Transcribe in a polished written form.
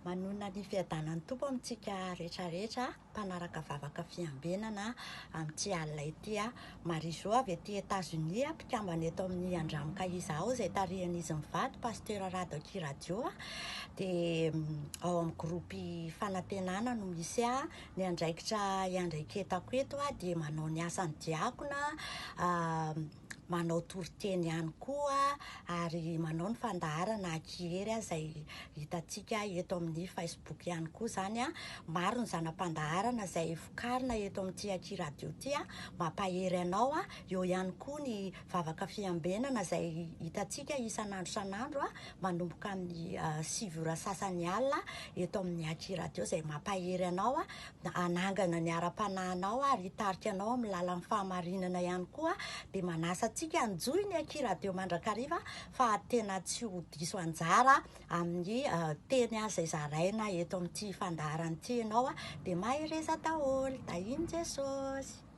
Manonona ny fiadanan'ny Tompo amintsika rehetra rehetra mpanaraka vavaka fiambenana amin'ity alina ity. Marie Jo avy aty Etats-Unis, mpikambana eto amin'ny Andramoka Izaho izay tarihan'izy mivady, Pasteur Rado Aky Radio, dia ao amin'ny groupe Fanantenana no misy ahy. Ny andraikitra iandraiketako eto dia manao ny asan'ny diakona, manao toriteny ihany koa ary manao ny fandaharana Aky Hery izay hitantsika eto amin'ny Facebook ihany koa izany. Maro ny zana-pandaharana izay vokarina eto amin'ity Aky Radio ity, mampahery anao. Eo ihany koa ny vavaka fiambenana izay hitantsika isan'andro isan'andro manomboka amin'ny 9 ora sasany alina eto amin'ny Aky Radio izay mampahery anao hanangana ny ara-panahinao ary hitarika anao amin'ny lalan'ny fahamarinana ihany koa. Dia manasa antsika hanjohy ny Aky Radio mandrakariva fa tena tsy ho diso anjara amin'ny teny izay zaraina eto amin'ity fandaharana ity ianao. Dia mahereza daholo, tahin'i Jesosy.